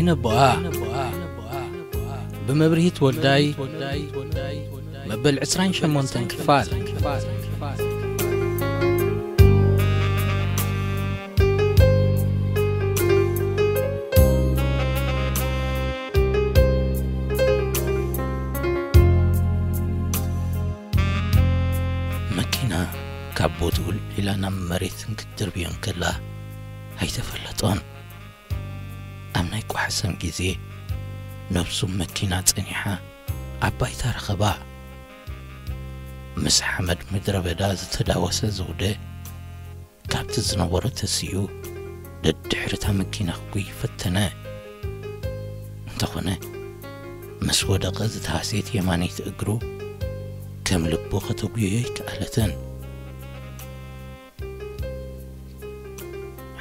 ነቦኣ ብመብርሂት ወልዳይ መበል ዕስራን ሸሞንተን ክፋል። መኪና ካብ ቦትኡ ልዒላ ናብ መሬት ክትድርብዮ እንከላ ኣይተፈለጦን። ኣብ ናይ ቋሕሰም ግዜ ነብሱ መኪና ጸኒሓ ኣብ ባይታ ረኸባ። ምስ ሓመድ ምድረ በዳ ዝተዳወሰ ዘውደ ካብቲ ዝነበሮ ተሲኡ ደድሕርታ መኪና ክጉይ ፈተነ። እንተኾነ ምስ ወደቐ ዝተሃስየት የማነይቲ እግሩ ከም ልቡ ከተጉዮ ኣይከኣለትን።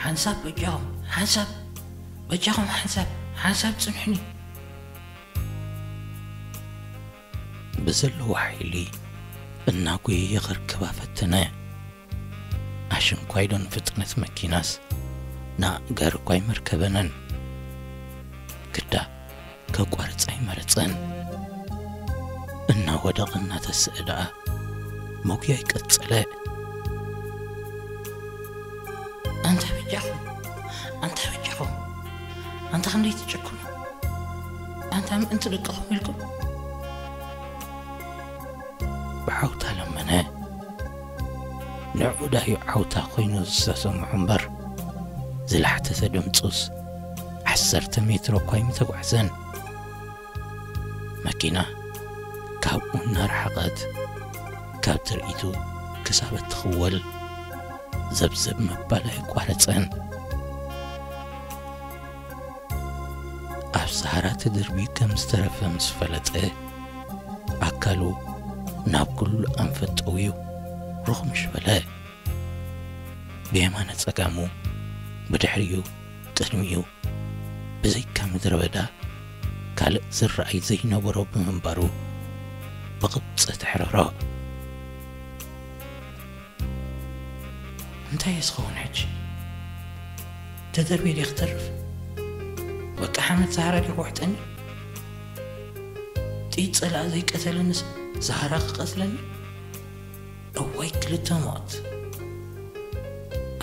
ሓንሳብ በጃኹም፣ ሓንሳብ በጃኹም፣ ሓንሳብ፣ ሓንሳብ ጽንሑኒ። ብዘለዎ ሓይሊ እናጎየ የኸርክባ ፈተነ። ኣሽንኳይዶን ፍጥነት መኪናስ ንኣእጋር እኳ ኣይመርከበነን። ግዳ ከቋርጽ ኣይመረጸን። እናወደቐ እናተስእ ደኣ መጉያ ይቀጸለ። ኣንታ በጃኹም፣ ኣንታ በጃኹም፣ ኣንታ ክንደይ ትጭክኑ፣ ኣንታ ምእንቲ ደቅኹም ኢልኩም። ብዓውታ ለመነ። ንዕኡ ዳዩ ዓውታ ኮይኑ ዝተሰምዖ እምበር፣ ዝላሕተተ ድምጹስ ዓሰርተ ሜትሮ እኳ ኣይምተጓዕዘን። መኪና ካብኡ እናረሓቐት፣ ካብ ትርኢቱ ክሳብ እትኽወል ዘብዘብ ምባል ኣየቋረጸን። ኣብ ሰሃራ ተደርብዩ ከም ዝተረፈ ምስ ፈለጠ፣ ኣካሉ ናብ ኩሉ ኣንፈት ጠውዩ ሩኽምሽ በለ። ብየማነ ጸጋሙ፣ ብድሕሪኡ፣ ቅድሚኡ፣ ብዘይካ ምድረ በዳ ካልእ ዝረኣይ ዘይነበሮ ብምንባሩ ብቕብጸት ኣሕረሮ። እንታይ እየ ዝኸውን ሕጂ? ተደርብየ ድየ ክተርፍ? በቃ ሓመድ ሰሃራ ድዩ ክውሕጠኒ? ጥይት ጸላኢ ዘይቀተለንስ ሰሃራ ክቐትለኒ? እዋይ ክልተ ሞት!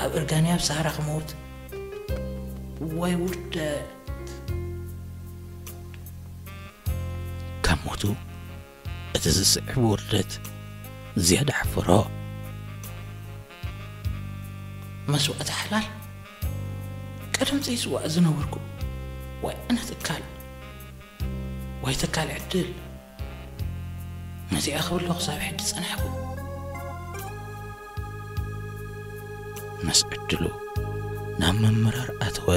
ኣብ እርጋንያ ኣብ ሰሃራ ክመውት? እዋይ ውርደት! ካብ ሞቱ እቲ ዝስዕብ ውርደት ዝያዳ ኣሕፈሮ። መስዋእቲ ሓላል ቀደም ዘይስዋእ ዝነበርኩ፣ ዋይ ኣነ ትካል፣ ዋይ ትካል ዕድል፣ ነዚኣ ክብሎ ክሳብ ሕጂ ጸናሕኩ። ምስ ዕድሉ ናብ ምምራር ኣተወ።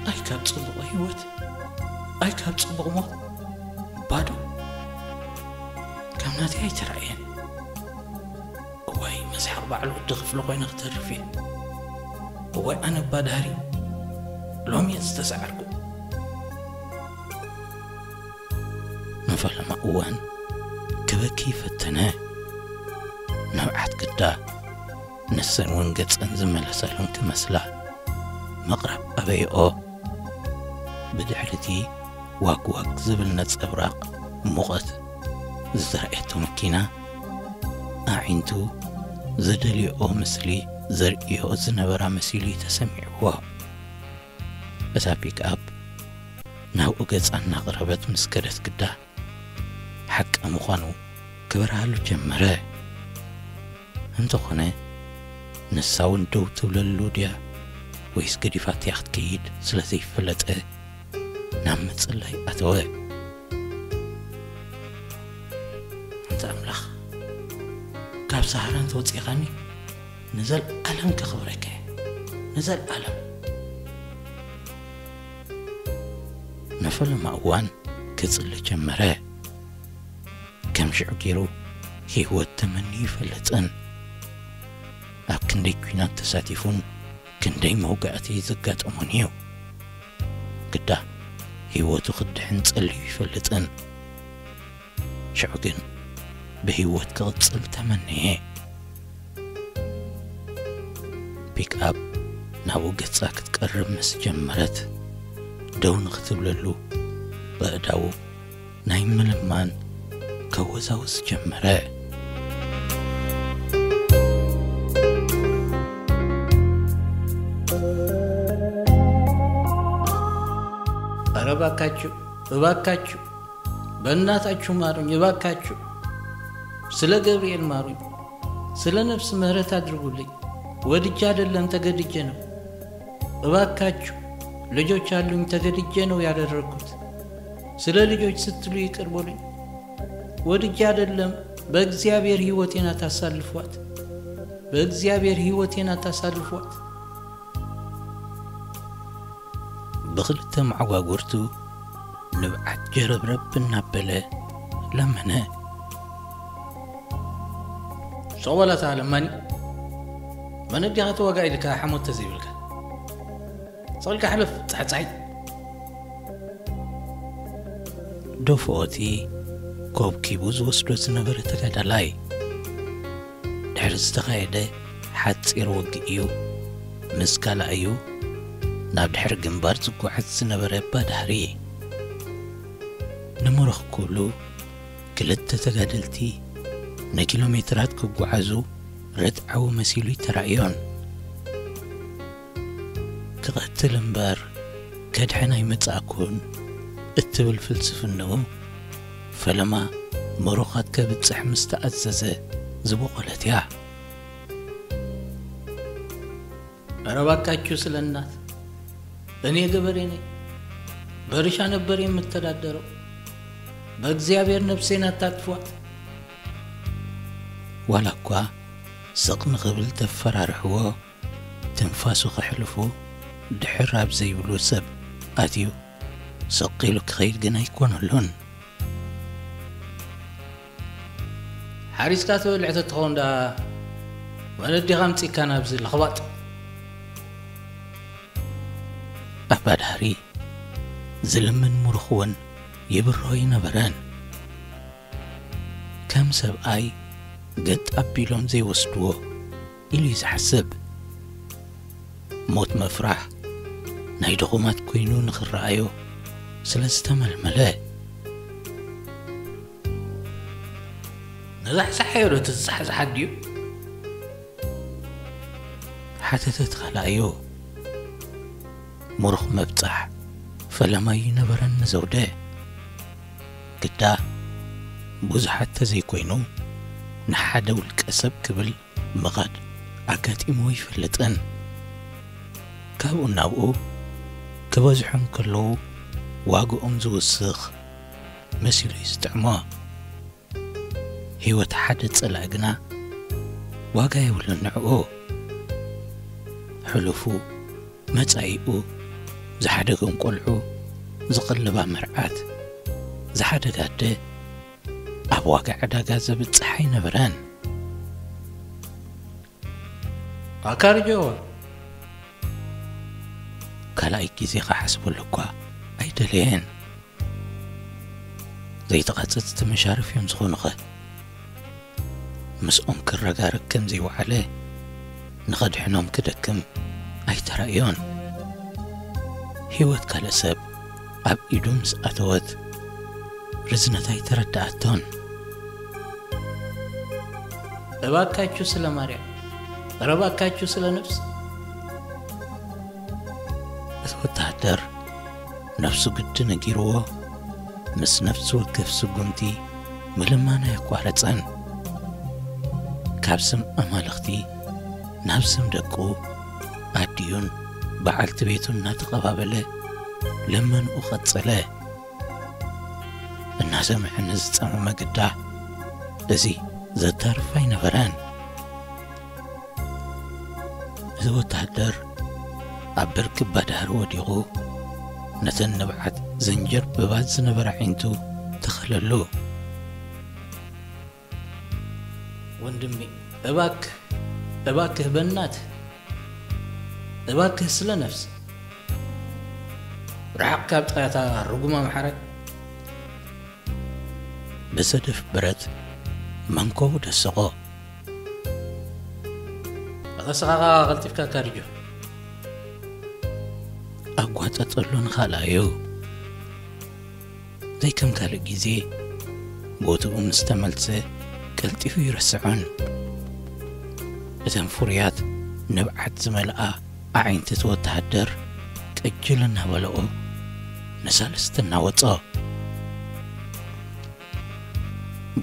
ኣይ ካብ ጽቡቕ ህይወት፣ ኣይ ካብ ጽቡቕ ሞት፣ ባዶ። ከም ናተይ ኣይተራእየን። እዋይ መስሓቕ ባዕሉ ወዲ ክፍሊ ኮይነ ክተርፍ እየ። እዋይ ኣነ እባ ዳህሪ ሎሚ እየ ዝተሰዓርኩ። ንፈለማ እዋን ክበኪ ፈተነ። ንብዓት ግዳ ንሰን እውን ገጸን ዝመለሳሉን ክመስላ ምቕራብ ኣበይኦ። ብድሕሪ እቲ ዋግ ዋግ ዝብል ነጸብራቕ ሙቐት ዝተራእየቶ መኪና፣ ኣዒንቱ ዝደልዮኦ ምስሊ ዘርእዮ ዝነበራ መሲሉ እዩ ተሰሚዕዎ። እታ ፒክኣፕ ናብኡ ገጻ እናቐረበት ምስ ከደት ግዳ፣ ሓቂ ምዃኑ ክበርሃሉ ጀመረ። እንተኾነ፣ ንሳ እውን ደው ትብለሉ ድያ ወይስ ገዲፋትያ ክትከይድ ስለ ዘይፈለጠ፣ ናብ ምጽላይ ኣተወ። ኣንታ ኣምላኽ፣ ካብ ሰሃራ እንተወጺእኻኒ፣ ንዘለኣለም ከኽብረካ እየ። ንዘለኣለም። ንፈለማ እዋን ክጽሊ ጀመረ። ከም ሽዑ ገይሩ ህይወት ተመንዩ ይፈልጥን፣ ኣብ ክንደይ ኲናት ተሳቲፉን ክንደይ መውጋእቲ ዘጋጠሞን እዩ። ግዳ ህይወቱ ክድሕን ጸልዩ ይፈልጥን። ሽዑ ግን ብህይወት ክቕጽል ተመነየ። ፒክኣፕ ናብኡ ገጻ ክትቀርብ ምስ ጀመረት፣ ደው ንኽትብለሉ ኣእዳዉ ናይ ምልማን ከወዛውዝ ጀመረ። "ኧረ እባካችሁ፣ እባካችሁ፣ በእናታችሁ ማሩኝ፣ እባካችሁ። ስለ ገብርኤል ማሩኝ፣ ስለ ነፍስ ምህረት አድርጉልኝ። ወድጄ አይደለም፣ ተገድጄ ነው። እባካችሁ፣ ልጆች አሉኝ፣ ተገድጄ ነው ያደረግኩት። ስለ ልጆች ስትሉ ይቅር በሉኝ። ወድጄ አይደለም፣ በእግዚአብሔር ሕይወቴን አታሳልፏት። በእግዚአብሔር ሕይወቴን አታሳልፏት።" ብኽልተ መዓጓጉርቱ ንብዓት ጀረብረብ እናበለ ለመነ። "ሶበላታ ለማኒ፣ መን ኣዴኻ ተዋጋ ኢልካ ሓሞት ተዘይብልካ? ስቕ ኢልካ ሕለፍ፣ ጻሕጻሒ!" ደፍኦ እቲ ኮብኪቡ ዝወስዶ ዝነበረ ተጋዳላይ፣ ድሕሪ ዝተኻየደ ሓጺር ውግእ እዩ ምስ ካልኣዩ ናብ ድሕሪ ግንባር ዝጓዓዝ ዝነበረ ባዳህሪ። ንምሩኽ ክብሉ ክልተ ተጋደልቲ ንኪሎ ሜትራት ክጓዓዙ ርትዓዊ መሲሉ ይተራእዮን። "ክቐትል እምበር ከድሕን ኣይመጻእኩን" እትብል ፍልስፍንኡ፣ ፈለማ ምሩኻት ከብጽሕ ምስ ተኣዘዘ ዝበቖለት እያ። "ኧረ እባካችሁ ስለ እናት፣ እኔ ገበሬ ነኝ፣ በእርሻ ነበር የምተዳደረው፣ በእግዚአብሔር ነፍሴን አታጥፏት።" ዋላ እኳ ስቕ ንኽብል ተፈራርሕዎ፣ ትንፋሱ ከሕልፉ ድሕር ኣብ ዘይብሉ ሰብ ኣትዩ ስቕ ኢሉ ክኸይድ ግን ኣይኮነሉን። "ሓሪስካ ትበልዕ ተትኸውን ደኣ መን ኣዴኻ ኣምጺእካ ናብዚ ለኽባጥ?" ኣባዳህሪ ዝልምን ምሩኽ እውን ይብሮ ኣይነበረን። ከም ሰብኣይ ገጥ ኣቢሎም ዘይወስድዎ ኢሉ እዩ ዝሓስብ። ሞት ምፍራሕ ናይ ድኹማት ኮይኑ ንኽረኣዮ ስለ ዝተመልመለ። "ነዛ ሕሳሕ ዶ ትዝሓዝሓ ድዩ?" ሓተተት ካልኣዮ። ምሩኽ ምብጻሕ ፈለማ ኣይነበረን ንዘውደ። ግዳ ብዙሓት ተዘይኮይኑ ንሓደ ውልቀ ሰብ ክብል ምኻድ ኣጋጢምዎ ኣይፈልጥን። ካብኡ ናብኡ ክበዝሑ እንከለዉ ዋግኦም ዝውስኽ መሲሉ እዩ ዝጥዕሞ። ህይወት ሓደ ጸላኢ ግና ዋጋ የብሉን ንዕኡ። ሕሉፉ፣ መጻኢኡ፣ ዝሓደጎም ቆልዑ፣ ዝቕልባ መርዓት፣ ዝሓደጋ ኣደ ኣብ ዋጋ ዕዳጋ ዘብጽሕ ኣይነበረን። ኣካርጆ፣ ካልኣይ ግዜ ክሓስበሉ እኳ ኣይደለየን። ዘይተቓጸጽቲ መሻርፍ እዮም ዝኾኑኸ። ምስኦም ክረጋረግ ከም ዘይወዓለ፣ ንኸድሕኖም ክደክም ኣይተራእዮን። ህይወት ካልእ ሰብ ኣብ ኢዱ ምስ ኣተወት፣ ርዝነት ኣይተረድኣቶን። እባካችሁ ስለ ማርያም፣ ኧረ እባካችሁ ስለ ነፍስ። እቲ ወተሃደር ነፍሱ ግዲ ነጊርዎ፣ ምስ ነፍሲ ወከፍ ስጉምቲ ምልማን ኣየቋረጸን። ካብ ስም ኣማልኽቲ ናብ ስም ደቁ፣ ኣዲኡን በዓልቲ ቤቱን እናተቐባበለ ልመንኡ ቀጸለ። እናሰምዐ ንዝጸመመ ግዳ እዚ ዘታርፍ ኣይነበረን። እዚ ወተሃደር ኣብ ብርኪ ባዳህሪ ወዲቑ፣ ነተን ንብዓት ዘንጀርብባ ዝነበራ ኣዒንቱ ተኸለሉ። ወንድሜ፣ እባክህ፣ እባክህ በእናትህ፣ እባክህ ስለ ነፍስ ርሓቕ ካብ ጣያታ ርጉም ኣምሓራይ። ብሰደፍ ብረት መንኮቡ ደሰቖ። ኣታ ንስኻ ኸኣ ቀልጢፍካ ካርጆ። ኣጓጠጠሉ ንኻልኣዩ። ዘይከም ካልእ ግዜ፣ ቦትኡ ምስ ተመልሰ ቀልጢፉ ይርስዖን። እተን ፍሩያት ንብዓት ዝመልኣ ኣዒንቲ እቲ ወተሃደር ቅጅል እናበለኦ ንሳልስቲ እናወጾ።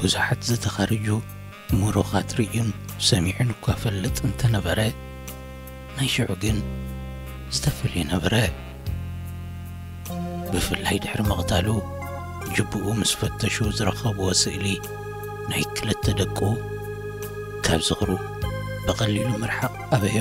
ብዙሓት ዝተኻርጁ ምሩኻት ርእዩን ሰሚዑን እኳ ፈልጥ እንተነበረ፣ ናይ ሽዑ ግን ዝተፈልየ ነበረ። ብፍላይ ድሕሪ ምቕታሉ ጅብኡ ምስ ፈተሹ ዝረኸብዎ ስእሊ ናይ ክልተ ደቁ ካብ ዝኽሩ ብቐሊሉ ምርሓቕ ኣበዮ።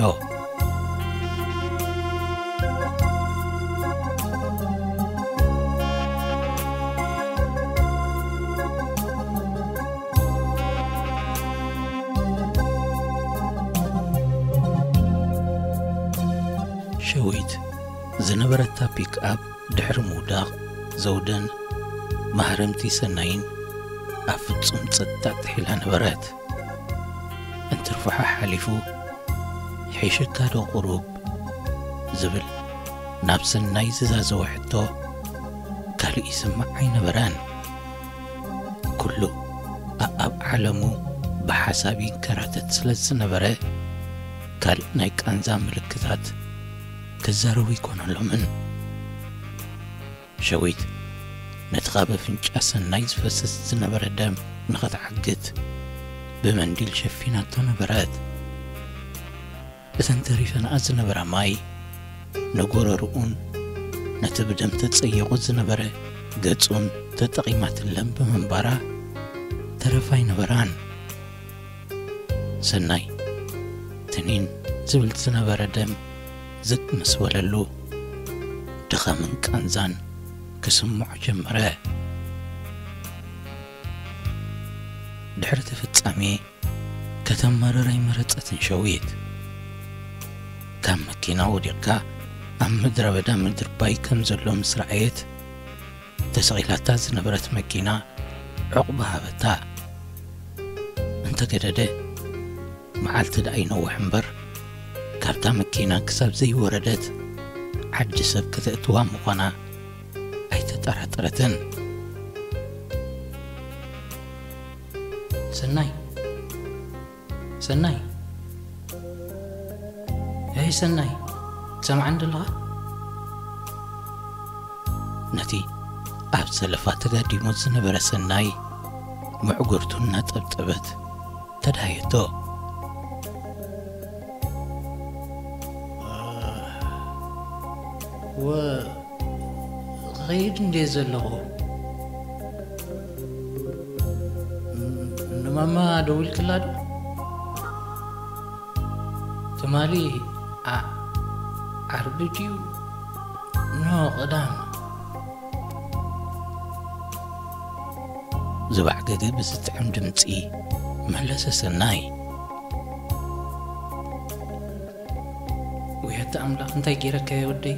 ሸዊት ዝነበረታ ፒክኣፕ ድሕሪ ምውዳቕ፣ ዘውደን ማህረምቲ ሰናይን ኣብ ፍጹም ጸጥታ ጥሒላ ነበረት። እንትርፍሖ ሓሊፉ፣ "ሒሽካ ዶ ቁሩብ?" ዝብል ናብ ሰናይ ዝዛዘወ ሕቶ ካልእ ይስማዕ ኣይነበረን። ኩሉ ኣኣብ ዓለሙ ብሓሳብ ይንከራተት ስለ ዝነበረ፣ ካልእ ናይ ቃንዛ ምልክታት ክዛረቡ ኣይኮነሎምን። ሸዊት ነቲ ካብ ኣፍንጫ ሰናይ ዝፈስስ ዝነበረ ደም ንኸትዓግት ብመንዲል ሸፊናቶ ነበረት። እተን ተሪፈንኣ ዝነበራ ማይ ንጎረርኡን ነቲ ብደም ተጸይቑ ዝነበረ ገጹን ተጠቒማትለን ብምንባራ ተረፋ ኣይነበራን። ሰናይ ትኒን ዝብል ዝነበረ ደም ዝግ ምስ በለሉ፣ ድኸምን ቃንዛን ክስምዖ ጀመረ። ድሕሪ እቲ ፍጻሜ ከተማርር ኣይመረጸትን ሸዊት። ካብ መኪና ወዲቕካ ኣብ ምድረ በዳ ምድርባይ ከም ዘሎ ምስ ረኣየት፣ ተሰቒላታ ዝነበረት መኪና ዕቑባ ሃበታ። እንተገደደ፣ መዓልቲ ደኣ ይነውሕ እምበር፣ ካብታ መኪና ክሳብ ዘይወረደት ዓዲ ሰብ ከተእትዋ ምዃና ኣይተጠራጠረትን። ሰናይ፣ ሰናይ፣ ሄይ ሰናይ፣ ትሰምዓኒ ደለኻ? ነቲ ኣብ ዘለፋ ተጋዲሙ ዝነበረ ሰናይ፣ ምዕጉርቱ እናጠብጠበት ተዳየቶ። ወ-፣ ኸይድ እንዴ ዘለኹ፣ ን-፣ ንማማ ደዊልክላ ዶ? ትማሊ ዓ-፣ ዓርቢ ድዩ? ኖ፣ ቀዳም። ዝባዕገገ ብዝጥዕም ድምጺ መለሰ ሰናይ። ውያተ ኣምላኽ፣ እንታይ ገይረካ እየ ወደይ?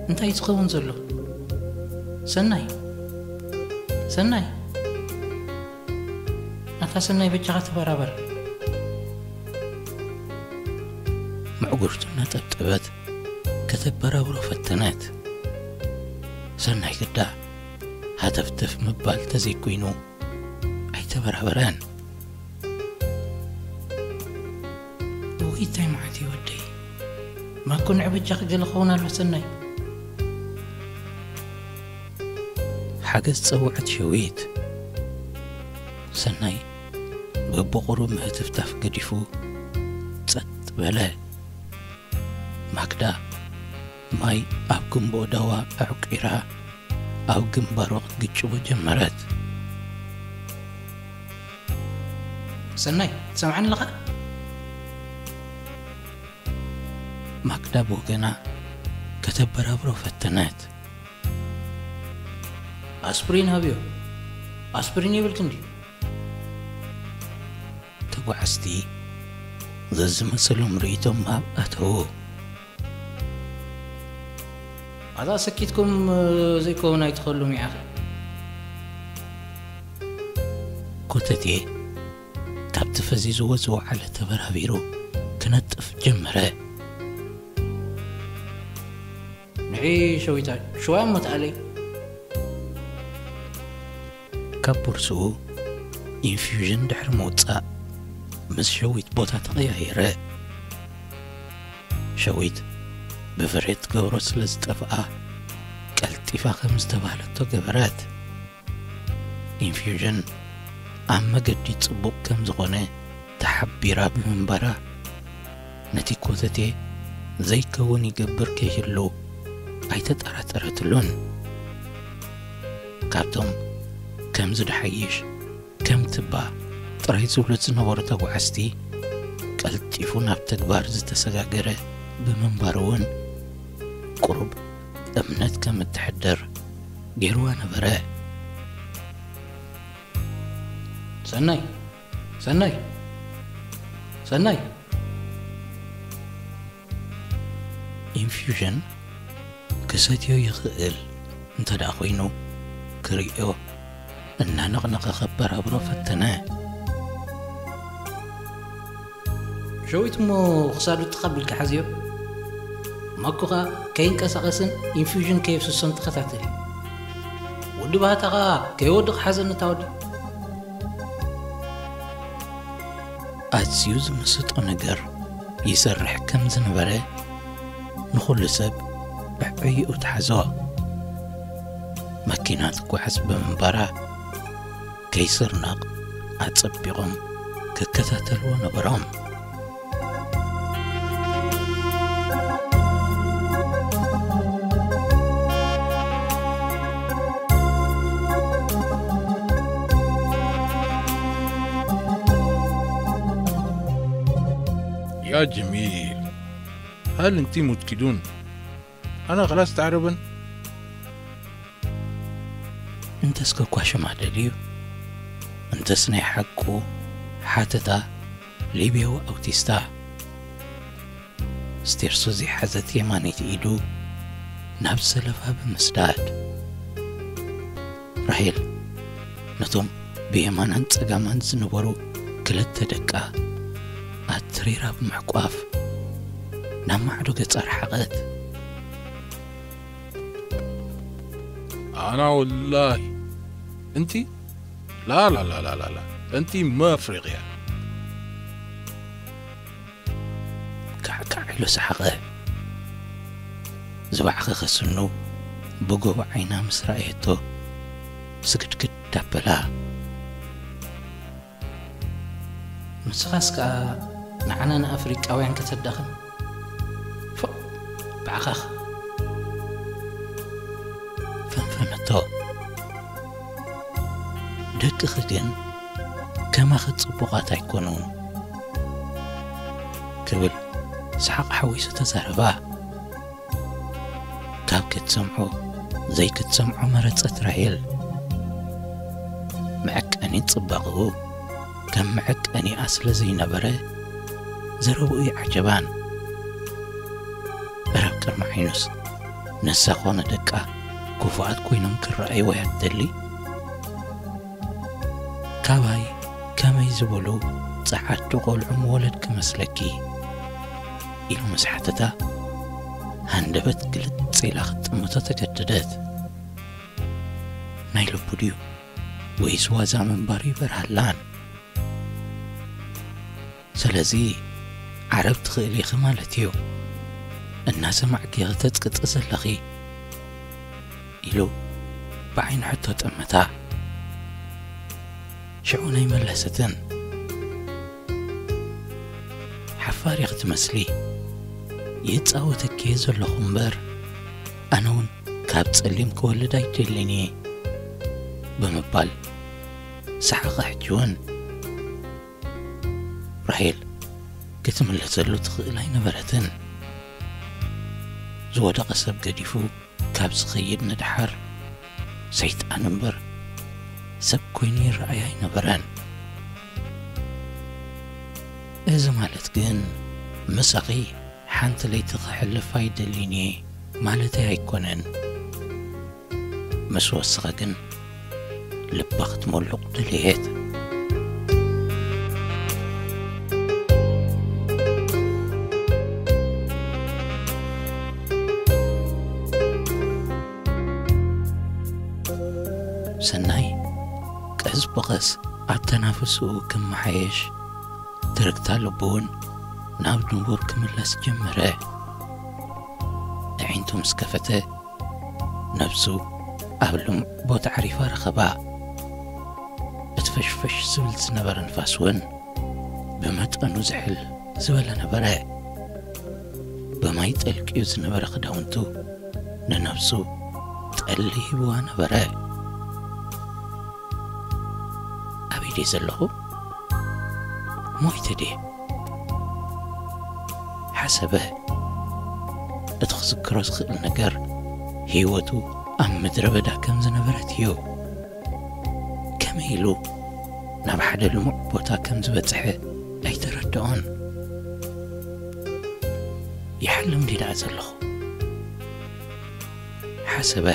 እንታይ ዝኸውን ዘሎ? ሰናይ! ሰናይ! ኣታ ሰናይ፣ በጃኻ ተበራበር። ምዕጉርቱ እናጠብጠበት ከተበራብሮ ፈተነት። ሰናይ ግዳ ሃተፍተፍ ምባል ተዘይኮይኑ ኣይተበራበረን። እውይ፣ እንታይ መዓት እዩ ወደይ? ማኮ ንዕ በጃኺ ገለ ክኸውን ኣሎ ሰናይ። ሓገዝ ጸውዐት ሸዊት። ሰናይ በብቑሩብ ምህትፍታፍ ገዲፉ ጸጥ በለ። ማክዳ ማይ ኣብ ግንቦ ዳዋ ኣዕቂራ ኣብ ግንባሩ ክትግጭቦ ጀመረት። ሰናይ፣ ትሰምዓኒ ኣለኻ? ማክዳ ብወገና ከተበራብሮ ፈተነት። ኣስፕሪን ሃብዮ። ኣስፕሪን የብልክን ድዩ? ተጓዓዝቲ ዘዝመሰሎም ርእይቶም ኣብ ኣተዉ። ኣዛ ሰኪትኩም ዘይከውን ኣይትኸሉም ኢኻ። ኮተቴ ካብቲ ፈዚዝዎ ዝወዓለ ተበራቢሩ ክነጥፍ ጀመረ። እይ ሸዊታ፣ ሽዋይ እሞ ትኣለይ። ካብ ቦርስኡ ኢንፊውዥን ድሕሪ ምውጻእ፣ ምስ ሸዊት ቦታ ተቐያየረ። ሸዊት ብፍሬት ትገብሮ ስለ ዝጠፍኣ፣ ቀልጢፋ ከም ዝተባህለቶ ገበረት። ኢንፊውዥን ኣብ መገዲ ጽቡቕ ከም ዝኾነ ተሓቢራ ብምንባራ፣ ነቲ ኮተቴ ዘይከውን ይገብር ከይህሉ ኣይተጠራጠረትሉን። ካብቶም ከምዚ ድሓይሽ፣ ከም ትባ ጥራይ ዝብሉ ዝነበሩ ተጓዓዝቲ፣ ቀልጢፉ ናብ ተግባር ዝተሰጋገረ ብምንባሩ እውን፣ ቁሩብ እምነት ከም እትሕድር ገይርዋ ነበረ። ሰናይ፣ ሰናይ፣ ሰናይ! ኢንፊውዥን ክሰትዮ ይኽእል እንተ ደኣ ኮይኑ፣ ክርእዮ እናነቕነቐ ከበራብሮ ፈተነ። ሸዊት እሞ ክሳዱ ትኽ ኣቢልካ ሓዝዮ። ማኮ ኸኣ ከይንቀሳቐስን ኢንፊውዥን ከየፍስሶን ተኸታተል። ወዲ ባህታ ኸኣ ከይወድቕ ሓዘኒ እታ ወዲ። ኣዝዩ ዝምስጦ ነገር ይሰርሕ ከም ዝነበረ ንኹሉ ሰብ ብዕይኡ ተሓዞ። መኪና ትጓዓዝ ብምንባራ፣ ከይስርነቕ ኣጸቢቖም ክከታተልዎ ነበሮም። يا جميل، هل انت متكدون؟ أنا خلاص تعرفن. እንተስ ከኳሽማ ደልዩ፣ እንተስ ናይ ሓቁ ሓተታ ሊብያዊ ኣውቲስታ። ስቴርሱ ዘይሓዘት የማነይቲ ኢዱ ናብ ሰለፋ ብምስዳድ፣ ራሄል ነቶም ብየማናን ጸጋማን ዝነበሩ ክልተ ደቃ ኣትሪራ ብምሕቋፍ ናብ ማዕዶ ገጻ ረሓቐት። ኣና ወላሂ፣ እንቲ ላላላላላላ፣ እንቲ መፍሪቕያ። ካዕካዕ ኢሉ ሰሓቐ። ዝባዕኸኸ ስኑ ብጎቦ ዓይና ምስ ረኣየቶ፣ ስግድግድ ኣበላ። ንስኻስ ከኣ ንዓና ንኣፍሪቃውያን ከተዳኽም? ፎእ፣ ብዓኻኽ። ፈንፈነቶ። ደቅኺ ግን ከማኺ ጽቡቓት ኣይኮኑን፣ ክብል ሰሓቕ ሓዊሱ ተዛረባ። ካብ ክትሰምዖ ዘይክትሰምዖ መረጸት ራሄል። መዐቀኒ ጽባቕኡ ከም መዐቀኒኣ ስለ ዘይነበረ፣ ዘረብኡ ይዓጀባን። እረ ኣብ ቅድሚ ዓይኑስ ንሳ ኾነ ደቃ ክፉኣት ኮይኖም ክረኣይዋ እያ ትደሊ? ካባይ ከመይ ዝበሉ ጸዓዱ ቆልዑ ምወለድኪ መስለኪ? ኢሉ ምስ ሓተታ፣ ሃንደበት ግልጽ ኢላ ክትጥምቶ ተገደደት። ናይ ልቡ ድዩ ወይስ ዋዛ ምንባሩ ይበርሃላን። ስለዚ ዓረብ ትኽእሊ ኢኺ ማለት እዩ፣ እናሰማዕኪ ኢኺ ተጽቅጢ ዘለኺ፣ ኢሉ ብዓይኑ ሕቶ ጠመታ። ሽዑ ናይ መለሰትን፣ ሓፋር ኢኺ ትመስሊ፣ ይጻወተኪ እየ ዘለኹ እምበር፣ ኣነ እውን ካብ ጸሊም ክወልድ ኣይደልን እየ፣ ብምባል ሰሓቐ። ሕጂ እውን ራሄል ክትምለሰሉ ትኽእል ኣይነበረትን። ዝወደቐ ሰብ ገዲፉ ካብ ዝኸይድ ንደሓር ሰይጣን እምበር ሰብ ኮይኑ ይረኣይ ኣይነበረን። እዚ ማለት ግን ምሳኺ ሓንቲ ለይቲ ክሕልፍ ኣይደልን እየ ማለተይ ኣይኮነን። ምስ ወሰኸ ግን ልባ ክትመሉቕ ደለየት። ሰናይ ቀስ ብቐስ ኣተናፍስኡ ክመሓየሽ፣ ትርግታ ልቡ እውን ናብ ንቡር ክምለስ ጀመረ። ኣዒንቱ ምስ ከፈተ፣ ነብሱ ኣብ ልሙዕ ቦታ ዓሪፋ ረኸባ። እቲ ፈሽፈሽ ዝብል ዝነበረ ንፋስ እውን ብመጠኑ ዝሕል ዝበለ ነበረ። ብማይ ጠልቅዩ ዝነበረ ክዳውንቱ ንነብሱ ጠሊ ሂብዋ ነበረ። ኣበይ ድየ ዘለኹ? ሞይተ ድየ? ሓሰበ። እቲ ክዝክሮ ዝኽእል ነገር ህይወቱ ኣብ ምድረ በዳ ከም ዝነበረት እዩ። ከመይ ኢሉ ናብ ሓደ ልሙዕ ቦታ ከም ዝበጽሐ ኣይተረድኦን። ይሓልም ድየ ደኣ ዘለኹ? ሓሰበ።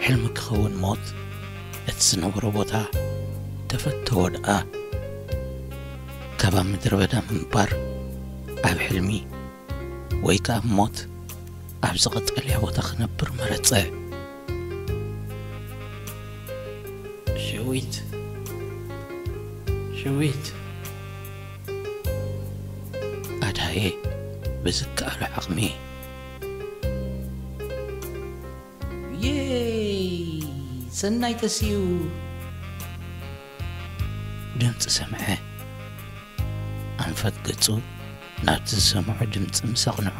ሕልሚ ክኸውን ሞት እቲ ዝነበሮ ቦታ ተፈተዎ ደኣ። ካብ ኣብ ምድረ በዳ ምንባር ኣብ ሕልሚ ወይ ከኣ ሞት ኣብዚ ቀጠልያ ቦታ ክነብር መረጸ። ሸዊት፣ ሸዊት። ኣድሃየ ብዝከኣሎ ዓቕሚ። የይ! ሰናይ ተሲኡ! ድምጺ ሰምዐ። ኣንፈት ገጹ ናብቲ ዝሰምዖ ድምጺ ምስ ኣቕንዖ፣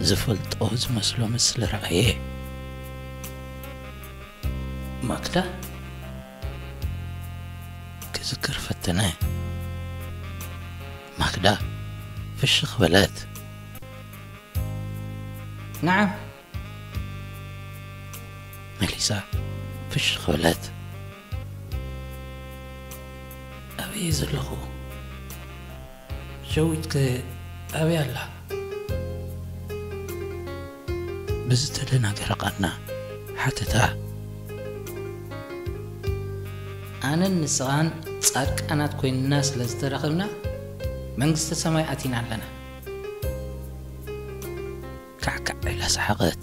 ዝፈልጦ ዝመስሎ ምስሊ ረኣየ። ማክዳ? ክዝክር ፈተነ። ማክዳ ፍሽኽ በለት። ነዓም። መሊሳ ፍሽኽ በለት። ኣበይ እየ ዘለኹ? ሸዊትከ ኣበይ ኣላ? ብዝተደናገረ ቃና ሓተታ። ኣነን ንስኻን ጻድቃናት ኮይንና ስለ ዝተራኸብና መንግስተ ሰማይ ኣቲና ኣለና። ካዕካዕ ኢላ ሰሓቐት።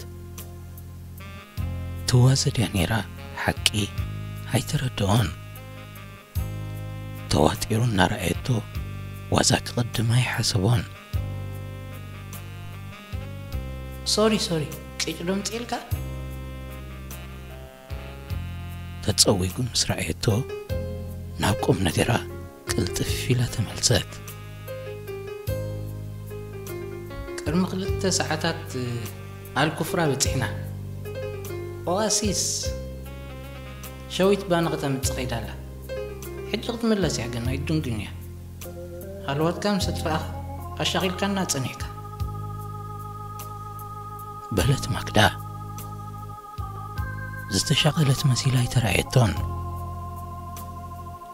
ትዋዘ ድያ ነይራ ሓቂ ኣይተረድኦን። ተዋጢሩ እናረኣየቶ ዋዛ ክቕድም ኣይሓሰቦን። ሶሪ፣ ሶሪ፣ ቅጭ ዶ ምጽኤልካ? ተጸዊጉ ምስ ረኣየቶ ናብ ቁም ነገራ ቅልጥፍ ኢላ ተመልሰት። ቅድሚ ክልተ ሰዓታት ኣልኩፍራ በጺሕና። ኦኣሲስ ሸዊት ባኒ ከተምጽእ ከይዳ ኣላ። ሕጂ ክትምለስ እያ፣ ግን ኣይትድንጉን እያ። ሃለዋትካ ምስ ኣጥፋእኻ ኣሻቒልካና ጸኒሕካ። በለት ማክዳ። ዝተሻቐለት መሲላ ኣይተራእየቶን።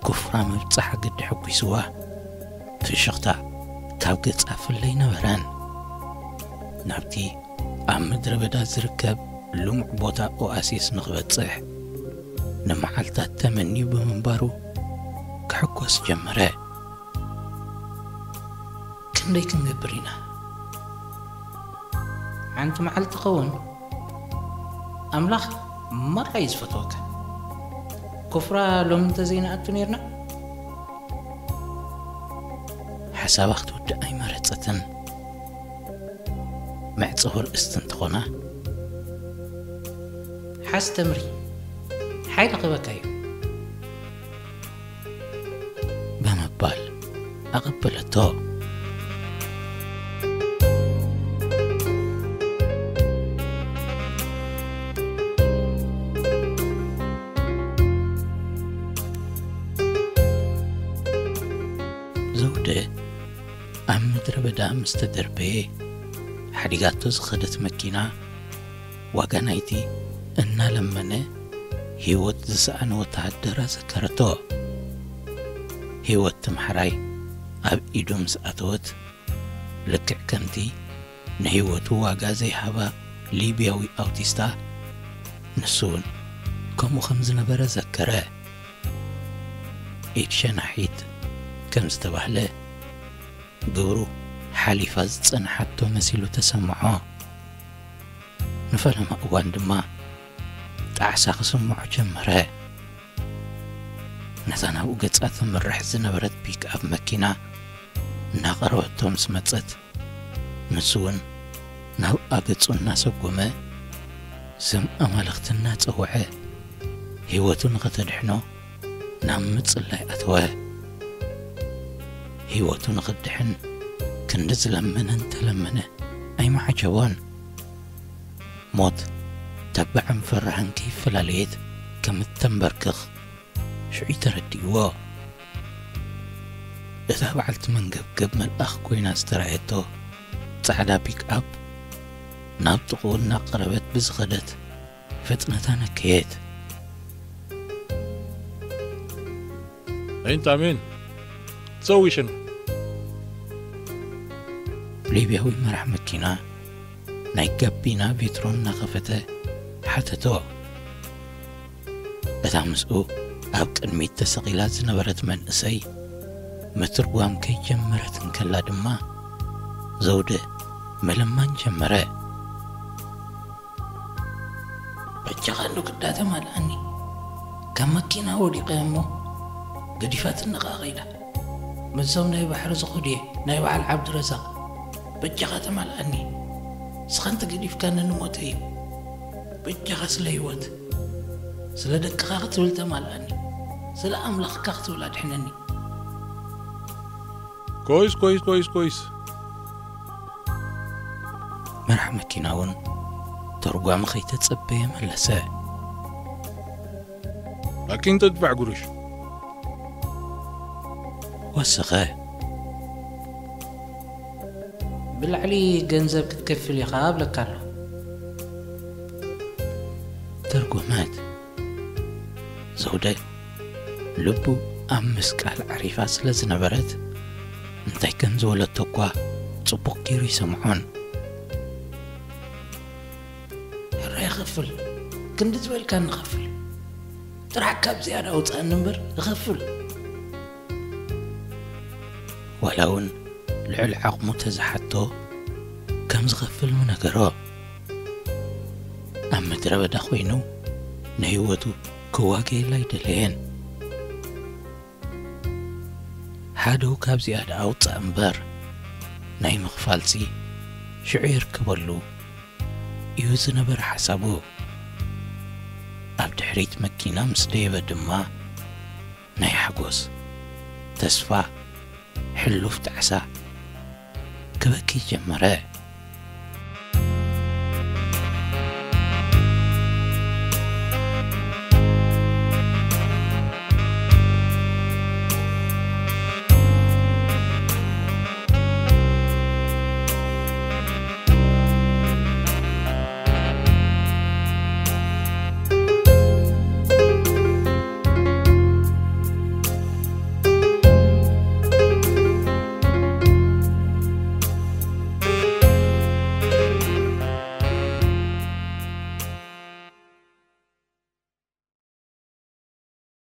ኩፍራ ምብጻሓ ግዲ ሕጒስዋ። ፍሽኽታ ካብ ገጻ ፍለ ኣይነበረን። ናብቲ ኣብ ምድረ በዳ ዝርከብ ልሙዕ ቦታ ኦኣሲስ ንኽበጽሕ ንመዓልታት ተመንዩ ብምንባሩ ክሕጎስ ጀመረ። ክንደይ ክንገብር ኢና? ሓንቲ መዓልቲ ኸውን። ኣምላኽ ማራ እዩ ዝፈትወካ። ኩፍራ ሎሚ እንተዘይንኣቱ ኔርና? ሓሳባ ክትውድእ ኣይመረጸትን። መዕጸዊ ርእስቲ እንተኾና። ሓዝ ተምሪ፣ ሓይሊ ክበካ እዩ። ብምባል ኣቐበለቶ። ዘውደ ኣብ ምድረ በዳ ምስ ተደርበየ፣ ሓዲጋቶ ዝኸደት መኪና ዋጋ ናይቲ እናለመነ ህይወት ዝሰኣነ ወተሃደር ኣዘከረቶ። ህይወት ትምሓራይ ኣብ ኢዱ ምስ ኣተወት፣ ልክዕ ከምቲ ንህይወቱ ዋጋ ዘይሃባ ሊብያዊ ኣውቲስታ፣ ንሱ እውን ከምኡ ከም ዝነበረ ዘከረ። ኢድ ሸናሒት ከም ዝተባህለ፣ ግብሩ ሓሊፋ ዝጸንሓቶ መሲሉ ተሰምዖ። ንፈለማ እዋን ድማ፣ ጣዕሳ ክስምዖ ጀመረ። ነታ ናብኡ ገጻ ትምርሕ ዝነበረት ፒክኣፕ መኪና እናቐረበቶ ምስ መጸት፣ ንሱ እውን ናብኣ ገጹ እናሰጎመ፣ ስም ኣማልኽቲ እናጸውዐ፣ ህይወቱ ንኸተድሕኖ ናብ ምጽላይ ኣተወ። ህይወቱ ንኽድሕን ክንዲ ዝለመነ እንተለመነ ኣይመዓጀቦን። ሞት ተባዕን ፈራህን ከይፈላለየት ከም እተንበርክኽ ሽዑ ተረዲእዎ። እታ በዓልቲ መንገብገብ መልኣኽ ኮይና ዝተራእየቶ ጻዕዳ ፒክኣፕ ናብ ጥቕኡ እናቐረበት ብዝኸደት ፍጥነታ ነከየት። انت مين؟ تسوي شنو؟ ሊብያዊ መራሕ መኪና ናይ ጋቢና ቬትሮን እናኸፈተ ሓተቶ። እታ ምስኡ ኣብ ቅድሚት ተሰቒላ ዝነበረት መንእሰይ ምትርጓም ከይጀመረት እንከላ ድማ፣ ዘውደ ምልማን ጀመረ። በጃኻ እንዶ ክዳተ ማልኣኒ፣ ካብ መኪና ወዲቐ እሞ ገዲፋትኒ ኸዓ ኸይዳ። ምስዞም ናይ ባሕሪ ዝኸዱ እየ፣ ናይ በዓል ዓብዱረዛቕ። በጃኻ ተማልኣኒ፣ ንስኻ እንተገዲፍካኒ ንሞተ እዩ። በጃኻ ስለ ህይወት፣ ስለ ደቅኻ ክትብል ተማልኣኒ፣ ስለ ኣምላኽካ ክትብል ኣድሕነኒ። كويس كويس كويس كويس. መራሕ መኪና እውን ተርጓሚ ከይተጸበየ መለሰ። لكن تدفع قروش. ወሰኸ። ብላዕሊ ገንዘብ ክትከፍል ኢኻ ኣብለካ ኣሎ። ተርጎመት። ዘውደ ልቡ ኣብ ምስቃል ዓሪፋ ስለ ዝነበረት፣ እንታይ ከም ዝበለቶ እኳ ጽቡቕ ገይሩ ይሰምዖን። ሕራይ ኸፍል፣ ክንዲ ዝበልካ ንኸፍል። ጥራሕ ካብ ዝያዳ ኣውፅኣኒ እምበር እኸፍል። ዋላ እውን ልዑል ዓቕሙ ተዝሓቶ ከም ዝኸፍል ምነገሮ። ኣብ ምድረ በዳ ኮይኑ ንህይወቱ ክዋገየላ ኣይደለየን። ሓደው ካብዚኣ ደኣ ኣውፅእ እምበር ናይ ምኽፋልሲ ሽዑ ይርከበሉ እዩ ዝነበረ ሓሳቡ። ኣብ ድሕሪት መኪና ምስ ደየበ ድማ ናይ ሓጎስ፣ ተስፋ፣ ሕሉፍ ጣዕሳ ክበኪ ጀመረ።